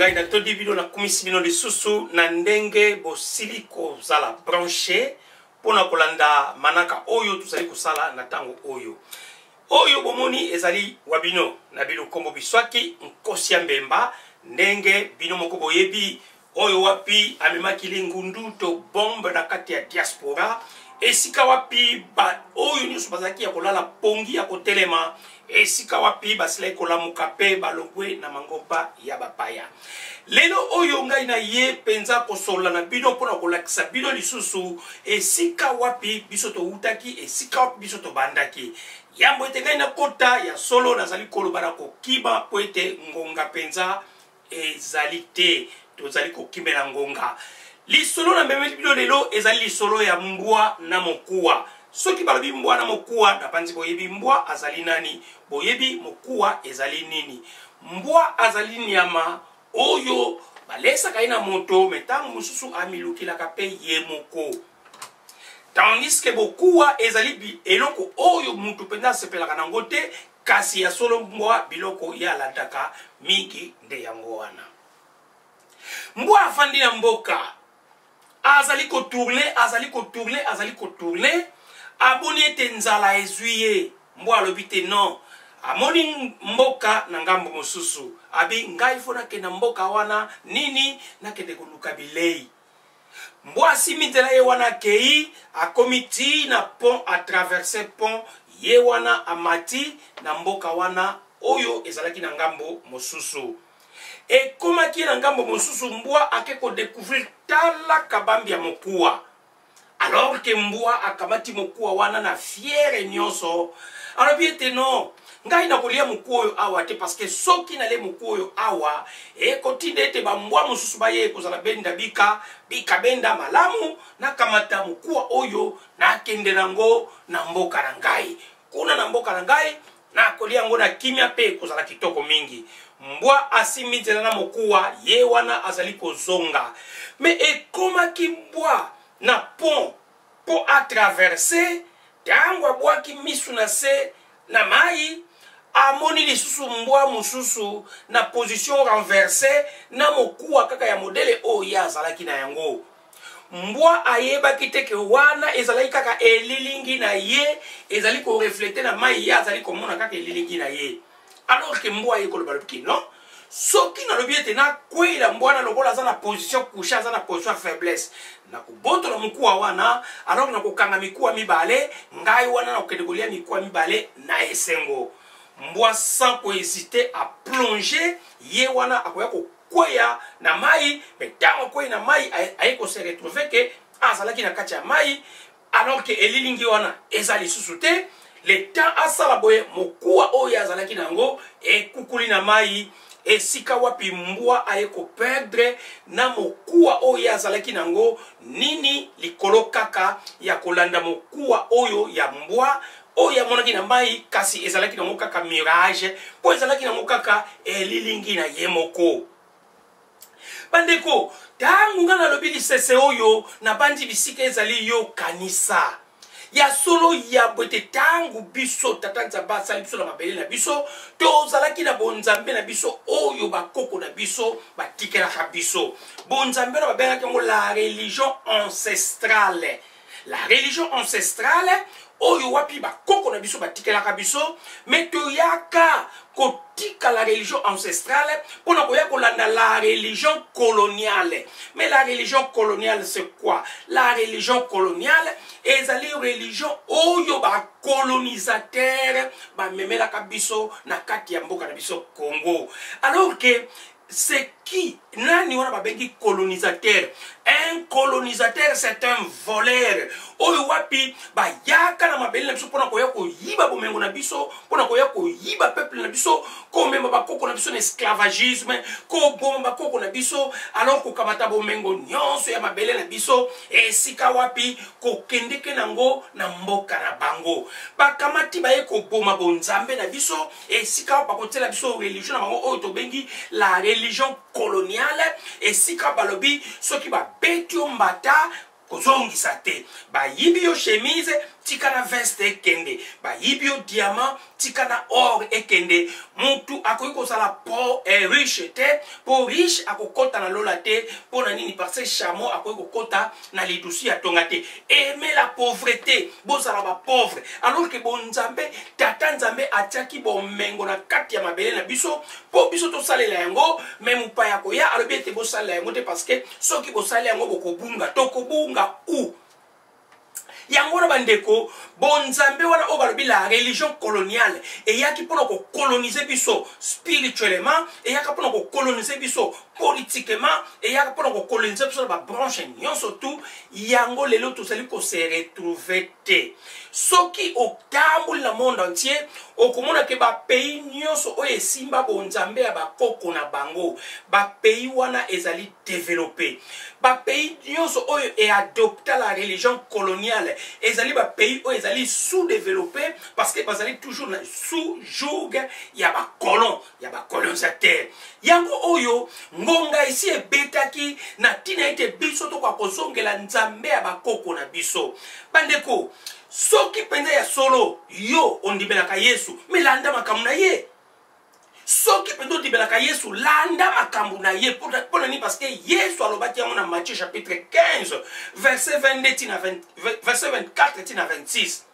Ngai natondi bino, nakumisi bino lisusu na ndenge bosili kozala branche mpo na kolanda manaka oyo tozali kosala na ntango oyo. Oyo bomoni ezali wa bino na bilukombo biswaki Nkosi ya Mbemba, ndenge bino moko boyebi, oyo wapi amemaki lingundu to bombe na kati ya diaspora, esika wapi ba oyo nyonso bazalaki ya kolala pongi ya kotelema, esika wapi basilaki kolamuka mpe balongwe na mangomba ya bapaya. Lelo oyo ngai na ye mpenza kosolola na bino mpo na kolakisa bino lisusu esika wapi biso towutaki, esika wapi biso tobandaki. Yambo ete ngai nakota ya solo, nazali koloba na kokima mpo ete ngonga mpenza ezali te, tozali kokimela ngonga. Lisolo na memeli bino lelo ezali lisolo ya mbwa na mokuwa. Soki balobi mbwa na mokuwa, nabanzi boyebi mbwa azali nani, boyebi mokuwa ezali nini. Mbwa azali nyama oyo balesaka ye na moto, me ntango mosusu amilukilaka mpe ye moko. Tandis que bokuwa ezali eloko oyo moto mpenza asepelaka nango te, kasi ya solo mbwa biloko ye alandaka mingi nde yango wana. Mbwa afandi na mboka, azali kotourne, azali kotourne, azali kotourne, aboni ete nzala ezwi ye. Mbwa alobi te non, amoni mboka na ngambo mosusu, abi ngai fo nakende na mboka wana nini, nakende koluka bilei. Mbwa asimbi nzela ye wana akei, akomi ti na pont, atraverse pont ye wana, amati na mboka wana oyo ezalaki na ngambo mosusu. Ekomaki ye na ngambo mosusu, mbwa ake kodecouvrir tala kabambi ya mokuwa. Alors que mbwa akamati mokuwa wana na fiere nyonso, alobi ete non, ngai nakolia mokuwa oyo awa te, parce que soki nalie mokuwa oyo awa ekotinda ete bambwa mosusu baye ekozala benda bika bika benda malamu, nakamata mokuwa oyo nakende nango na mboka na ngai. Kuna na mboka na ngai nakolia yango na kimia mpe ekozala kitoko mingi. Mbwa asimbi nzela na mokuwa ye wana azali kozonga. Me ekomaki mbwa na pont mpo atraverse, ntango abwaki misu na se na mai, amoni lisusu mbwa mosusu na position renverse na mokuwa kaka ya modele oyo ye azalaki na yango. Mbwa ayebaki te ke wana ezalaki kaka elilingi na ye ezali koreflete na mai, ye azali komona kaka elilingi na ye. Alors ke mbwa aye koloba, lobi ke non, soki nalobi ete nakweyela mbwa na lokola aza na position couche, aza na position ya faiblesse, nakobotola mokuwa wana, alors nakokanga mikuwa mibale, ngai wana nakokende kolia mikuwa mibale na esengo. Mbwa sans kohésite aplonge ye wana, akoya kokweya na mai. Me ntango akwei na mai, aye kose retrouve ke azalaki na kati ya mai, alors ke elilingi wana eza lisusu te. Le temps asala boye, mokuwa oyo azalaki na yango ekukuli na mai, esika wapi mbwa aye koperdre na mokuwa oyo azalaki na yango nini, likolo kaka ya kolanda mokuwa oyo ya mbwa oyo amonaki na mai, kasi ezalaki nango kaka mirage, mpo ezalaki nango kaka elilingi na ye moko. Bandeko, ntango ngai nalobi lisese oyo, nabandi bisika ezali yo kanisa ya solo ya bwete. Ntango biso tata Nzambe asali biso na mabele na biso, tozalaki na bonzambe na biso oyo bakoko na biso batikelaka biso. Bonzambe wana babengaki yango la religion ancestrale. La religion ancestrale oyo wapi bakoko na biso batikelaka biso, me toyaka kotika la religion ancestrale mpona koya kolanda la religion coloniale. Mais la religion coloniale, c'est quoi? La religion coloniale ezali religion oyo bacolonisateur bamemelaka biso na kati ya mboka na biso Congo. Alors que c'est qui nani wana babengi colonisateur? Un colonisateur, c'est un voleur oyo wapi bayaka na mabele na biso mpona koya koyiba bomengo na biso, mpona koya koyiba peuple na biso, komema bakoko na biso na esclavagisme, koboma bakoko na biso, alors kokamata bomengo nyonso ya mabele na biso, esika wapi kokendeke nango na mboka na bango. Bakamati baye koboma bonzambe na biso, esika bakotiela biso religion na bango oyo tobengi la religion coloniale, esika balobi soki babeti yo mbata kozongisa te, bayibi yo chemise tika na veste ekende. Bayibi yo diamant, tika na or ekende. Mutu akoki kozala po eh, riche te, po riche akokota na lola te. Mpo na nini? Parce que chameau akoki kokota na lidusu ya tonga te. Aimez la pauvreté, bozala ba pauvre, alors que bonzambe tata Nzambe atiaki bomengo na kati ya mabele na biso mpo biso tosalela yango. Me mopaya koya alobi ete bosalela yango te, parce que soki bosali yango bokobunga, tokobunga ou yango wana. Bandeko, bonzambe wana oyo balobi la religion coloniale eyaki mpona kocoloniser biso spirituellement, eyaka mpona kocoloniser biso politiquement, eyaka mpona kocoloniser biso na babranche nyonso tu. Yango lelo tozali kose retrouver te. Soki otamboli na monde entier, okomona ke bapays nyonso oyo esimba bonzambe ya bakoko na bango, bapays wana ezali développé. Bapays nyonso oyo eadopta la religion coloniale ezali bapays oyo ezali sous-développé, parce que bazali toujours na sous joug ya bacolon, ya bacolonisateur. Yango oyo ngonga esi ebetaki na ntina ete biso tokoka kozongela Nzambe ya bakoko na biso. Bandeko, soki mpenza ya solo yo ondimelaka Yesu, melanda makambo na ye. Soki mpenza ondibelaka Yesu, landa makambo na ye. Mpo na nini? Parce que Yesu alobaki yango na Matthieu chapitre 15 verset 22 tina 20, verset 24 tina 26.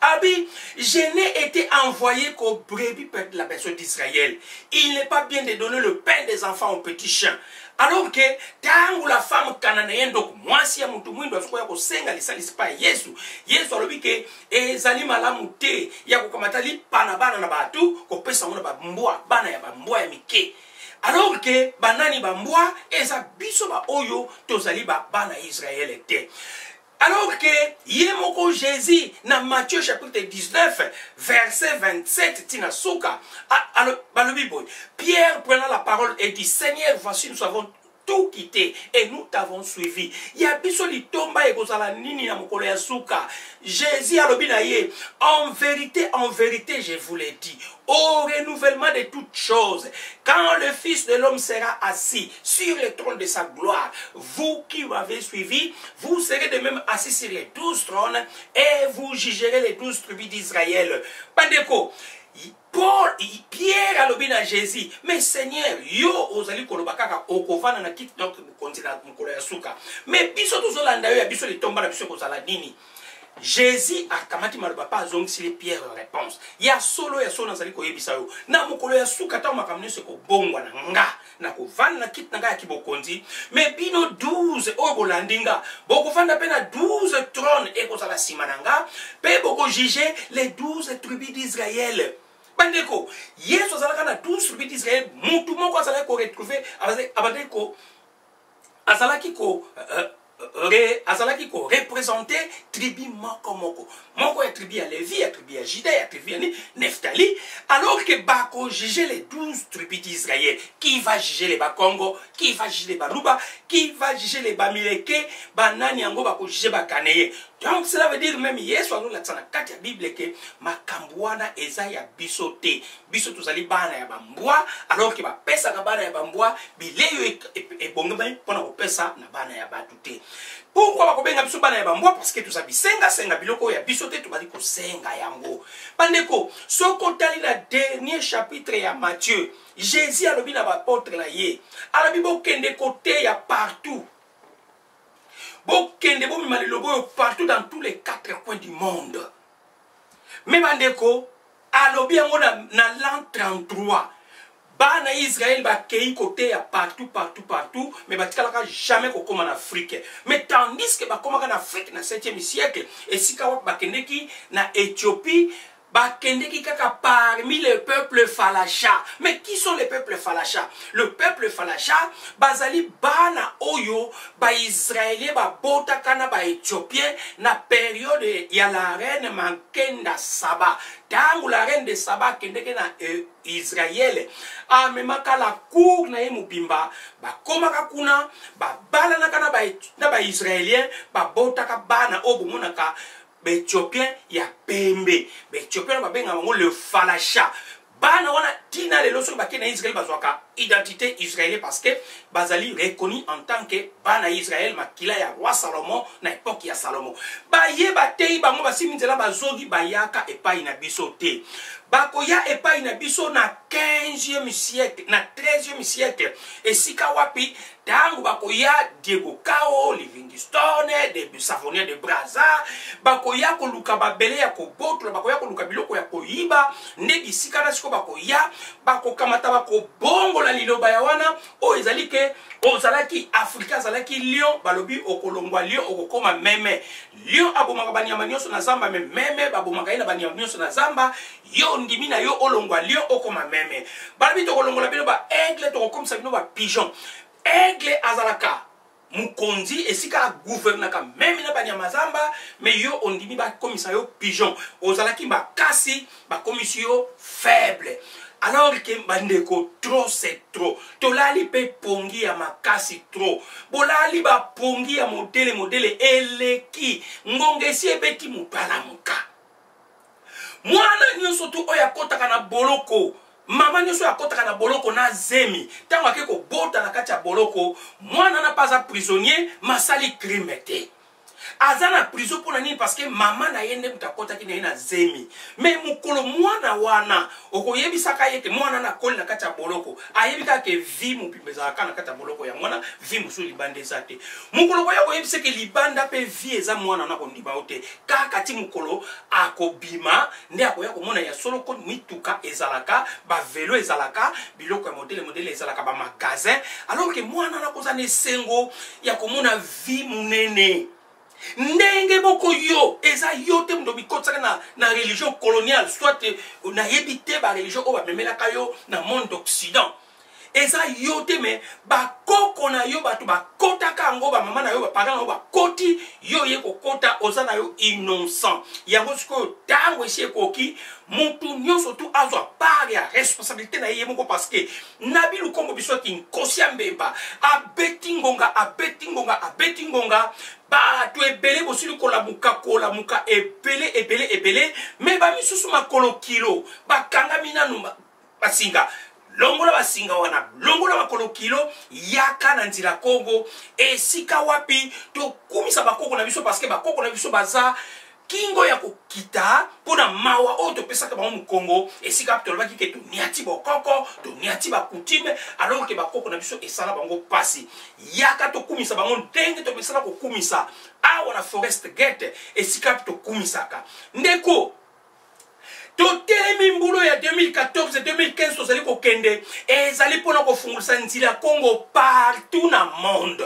Abi, je n'ai été envoyé qu'aux brebis de la personne d'Israël. Il n'est pas bien de donner le pain des enfants aux petits chiens. Alors que ntango la femme cananéenne, donc mwasi ya motu mwindo, azokoya kosenga lisalisi pa Yesu, Yesu alobi ke ezali malamu te ya kokamata lipa na bana na bato kopesa yango na bambwa, bana ya bambwa ya mike. Alors que banani bambwa? Eza biso baoyo tozali ba bana ya Israele te. Alors que ye moko Jésus na Matthieu chapitre 19 verset 27 tina suka balobi boye: Pierre prenant la parole et dit: Seigneur, voici, nous avons tout quitté et nous t'avons suivi, ya biso litomba ekozala nini na mokolo ya suka? Jésus alobi na ye: En vérité, en vérité, je vous l'ai dit, au renouvellement de toutes choses, quand le Fils de l'homme sera assis sur le trône de sa gloire, vous qui m'avez suivi, vous serez de même assis sur les 12 trônes et vous jugerez les 12 tribus d'Israël. Bandeko, Paul, Pierre alobi na Jésus: mais Seigneur, yo ozali koloba kaka okovanda na kiti donc mokonzi na mokolo ya suka, mais biso tozolanda yo, ya biso litomba na biso ekozala nini? Jésus akamati maloba mpe azongisili Pierre réponse: ya solo, ya solo, nazali koyebisa yo, na mokolo ya suka, ntango makambo nyonso ekobongwana, nga nakovanda na kiti na ngai ya kibokonzi, me bino 12 oyo bolandi nga bokovanda mpe na 12 trône ekozala nsima na nga, mpe bokojuger les 12 tribus d'Israël. Bandeko, Yesu azalaka na 12 tribus d'Israël. Mutu moko azalaki koretrouver, abandaki ko azalaki ko azalaki koreprésenter tribu moko moko moko, ya tribu ya Lévi, ya tribu ya Juda, ya tribu ya Neftali. Alors que bakojuger les 12 tribus d'Israël, qui va juger les Bakongo, qui va juger les Baluba, qui va juger les Bamileke, banani yango bakojuger Bakaneye? Donc cela veut dire même Yesu azolakisa na kati ya Bible ke makambo wana eza ya biso te. Biso tozali bana ya bambwa, alors ke bapesaka bana ya bambwa bilei ebongemai mpona kopesa na bana ya bato te. Pourquoi bakobenga biso bana ya bambwa? Parce que toza bisengasenga, biloko oyo ya biso te tobali kosenga yango. Bandeko, soki otali na dernier chapitre ya Matthieu, Jésus alobi na baapôtre na ye, alobi: bokende koteya partout, bokende bomema liloba oyo partout dans tous les quatre coins du monde. Me bandeko, alobi yango na l'an 33. Bana Israele bakei koteya partout, partout, partout, mais batikalaka jamais kokóma na Afrique. Mais tandis que bakomaka na Afrique na 7e siècle, esika wapi bakendeki? Na Éthiopie. Bakendeki kaka parmi le peuple Falasha. Mais qui sont les peuples Falasha? Le peuple Falasha bazali bana oyo baisraélien babotaka na baéthiopien na période ya la reine Makenda Saba. Ntango la reine de Saba akendeki na Israele, amemaka la cour na ye mobimba, bakomaka kuna, babalanaka na baisraélien, babotaka bana oyo bomonaka, baéthiopien ya pembe. Baéthiopien wana babengaka bango le Falasha. Bana wana ntina lelo soki bakei na Israele, bazwaka Identité israélien parce que bazali reconnu en tant que bana Israël, makila ya roi Salomon na époque ya Salomon. Baye bateyi bango, basimi nzela, bazongi, bayaka epai na biso te. Bakoya epai na biso na 15e siècle, na 13e siècle, esika wapi ntango bakoya, Diego Cao, Livingstone, de Savorgnan de Braza, bakoya koluka babele ya kobotola, bakoya koluka biloko ya koyiba. Nde bisika na sikoyo bakoya, bakokamata, bakobongola liloba ya wana oyo ezali ke ozalaki Afrika, azalaki lion. Balobi okolongwa lion, okokoma meme. Lion abomaka banyama nyonso na zamba, mais meme babomaka ye na banyama nyonso na zamba. Yo ondimi na yo olongwa lion, okoma meme. Balobi tokolongola bino ba aigle, tokokomisa bino ba pigeon. Aigle azalaka mokonzi esika agouvernaka meme na banyama zamba, mais yo ondimi bakomisa yo pigeon. Ozalaki makasi, bakomisi yo faible. Alors ke bandeko, trop c'est trop. Tolali mpe pongi ya makasi trop. Bolali bapongi ya modele modele eleki. Ngonga esi ebeti, moto alamuka. Mwana nyonso tu oyo akɔtaka na boloko, mama nyonso oyo akɔtaka na boloko na zemi, ntango ake kobota na kati ya boloko, mwana na mpe aza prisonnier, masali crime te, aza na prison mpo na nini? Parce que mama na ye nde moto akɔtaki na ye na zemi. Mais mokolo mwana wana okoyebisaka ye ke mwana na akoli na kati ya boloko, ayebi kaka ke vie mobimba ezalaka na kati ya boloko. Yango wana vie mosusu libanda eza te. Mokolo koya koyebisa ke libanda mpe vie eza, mwana na kondima yo te. Kaka ti mokolo akobima nde akoya komona ya solo ko mituka ezalaka, bavelo ezalaka, biloko ya modele modele ezalaka, bamagasin. Alors ke mwana na koza na esengo ya komona vie monene ndenge moko. Yo eza yo te moto bikotisaka na religion coloniale, soit nayebi te bareligion oyo bamemelaka yo na monde occident. Eza yo te, mais bakoko na yo bato bakotaka yango, bamama na yo, baparent na yo bakoti, yo ye kokota, oza na yo innocent. Yango sikoyo ntango esi ekoki, motu nyonso tu azwa part ya responsabilité na ye ye moko, parce que Nabi Lukombo biso aki nkosi ya mbemba abeti ngonga, abeti ngonga, abeti ngonga. Bato ebele bosili kolamuka, kolamuka ebele ebele ebele, mais bamisusu makolo kilo, bakangami nanu basinga. Longola basinga wana, longola makolo kilo, yaka na nzela Kongo, esika wapi tokumisa bakoko na biso, parce que bakoko na biso baza kingo ya kokita mpo na mawa oyo topesaka bango mokongo, esika tolobaki ke toniati bokoko, toniati bacoutume, alors ke bakoko na biso esala bango mpasi. Yaka tokumisa bango ndenge topesala kokumisa awa na Forest Gate, esika tokumisaka. Ndeko, totelemi mbula ya 2014 2015, tozali kokende, ezali mpona kofungulisa nzela Kongo partout na monde.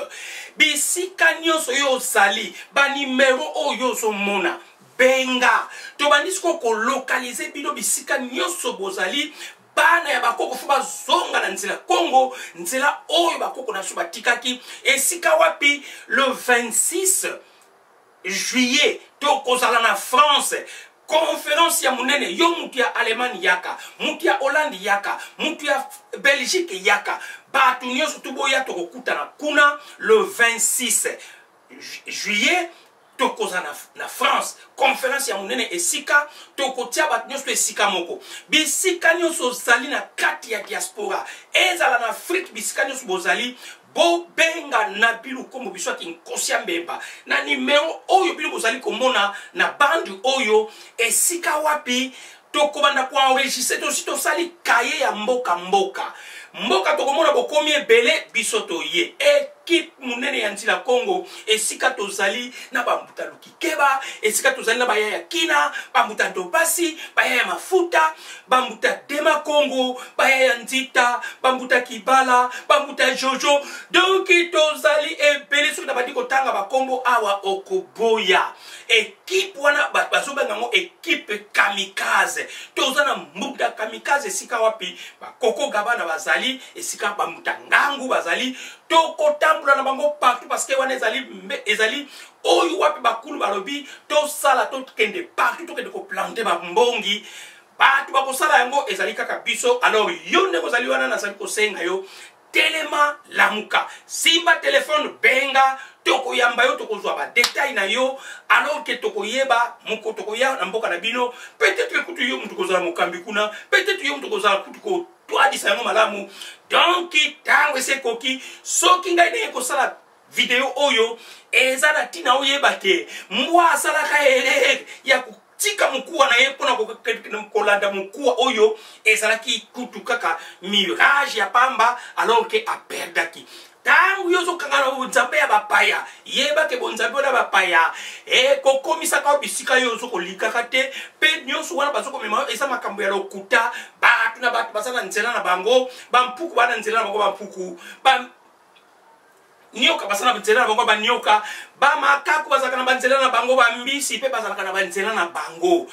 Bisika nyonso oyo ozali, banimero oyo ozomona, benga. Tobandi sikoyo kolocaliser bino bisika nyonso bozali. Bana ya bakoko faut bazonga na nzela Kongo, nzela oyo bakoko na biso batikaki, esika wapi le 26 juillet tokozala na France, conférence ya monene. Yo mutu ya Allemagne yaka, mutu ya Hollande yaka, mutu ya Belgique yaka, bato nyonso toboya, tokokutana kuna le 26 juillet. Tokozala na France, conférence ya monene, esika tokotia bato nyonso esika moko. Bisika nyonso ozali na kati ya diaspora, ezala na Afrique, bisika nyonso bozali, bobenga na Bilukombo biso ati nkosi ya mbemba na nimero oyo bino bozali komona na bande oyo, esika wapi tokobanda koenregistrer. Tosi tosali kaye ya mboka mboka mboka. Tokomona bokomi ebele, biso toye équipe monene ya nzela Congo, esika tozali na bambuta Lukikeba, esika tozali na baya ya Kina, bambuta Ndobasi, baya ya Mafuta, bambuta Dema Congo, baya ya Nzita, bambuta Kibala, bambuta Jojo. Donc tozali ebele. Soki nabandi kotanga bakombo awa, okoboya. Équipe wana bazobenga yango équipe kamikaze. Toza na mbuta kamikaze, esika wapi bakoko Gabana bazali, esika bambuta Ngangu bazali. Tokotambola na bango partout, parce que wana ezali oyo wapi bakulu balobi tosala. Tokende partout, tokende koplanter bambongi. Bato bakosala yango ezali kaka biso. Alors yo ndenge ozali wana, nazali kosenga yo, telema, lamuka, simba telefone, benga, tokoyamba yo, tokozwa badétail na yo, alors ke tokoyeba moko tokoya na mboka na bino. Peut-être kutu yo mutu kozala mokambi kuna, peut-être yo mutu kozala kutu. Toadisa yango malamu. Donk ntango esi ekoki, soki ngai ndenge kosala video oyo eza na ntina, oyeba te mbwa asalaka erreur ya kotika mokuwa na ye mpona kolanda mokuwa oyo ezalaki kutu kaka mirage ya pamba, alors ke aperdaki. Ntango yo ozokanga na bonzambe ya bapaya, yeba ke bonzambe wana bapaya ekokomisaka yo bisika yo ozokolikaka te, mpe nyonso wana bazokomema yo eza makambo ya lokuta. Bato na bato baza na nzela na bango, bampuku baa na nzela na bango, bampuku ba nioka baza na banzela na bango, banioka, bamakaku bazalaka na banzela na bango, bambisi mpe bazalaka na banzela na bango.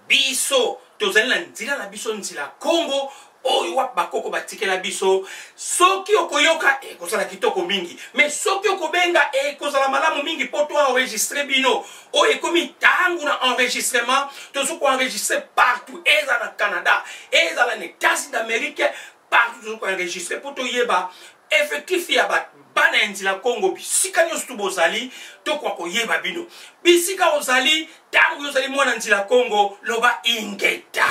Biso tozali na nzela na biso, nzela Kongo oyo wapi bakoko batikela biso. Soki okoyoka, ekozala kitoko mingi, mais soki okobenga, ekozala malamu mingi mpo to enregistre bino. Oyo ekomi ntango na enregistrement, tozo koenregistre partout, ezala na Canada, ezala na États-Unis d'Amérique, partout tozo koenregistre mpo toyeba effectif ya bana ya nzela Kongo bisika nyonso tu bozali. Tokoka koyeba bino bisika ozali. Ntango yo ozali mwana nzela Kongo, loba ingeta.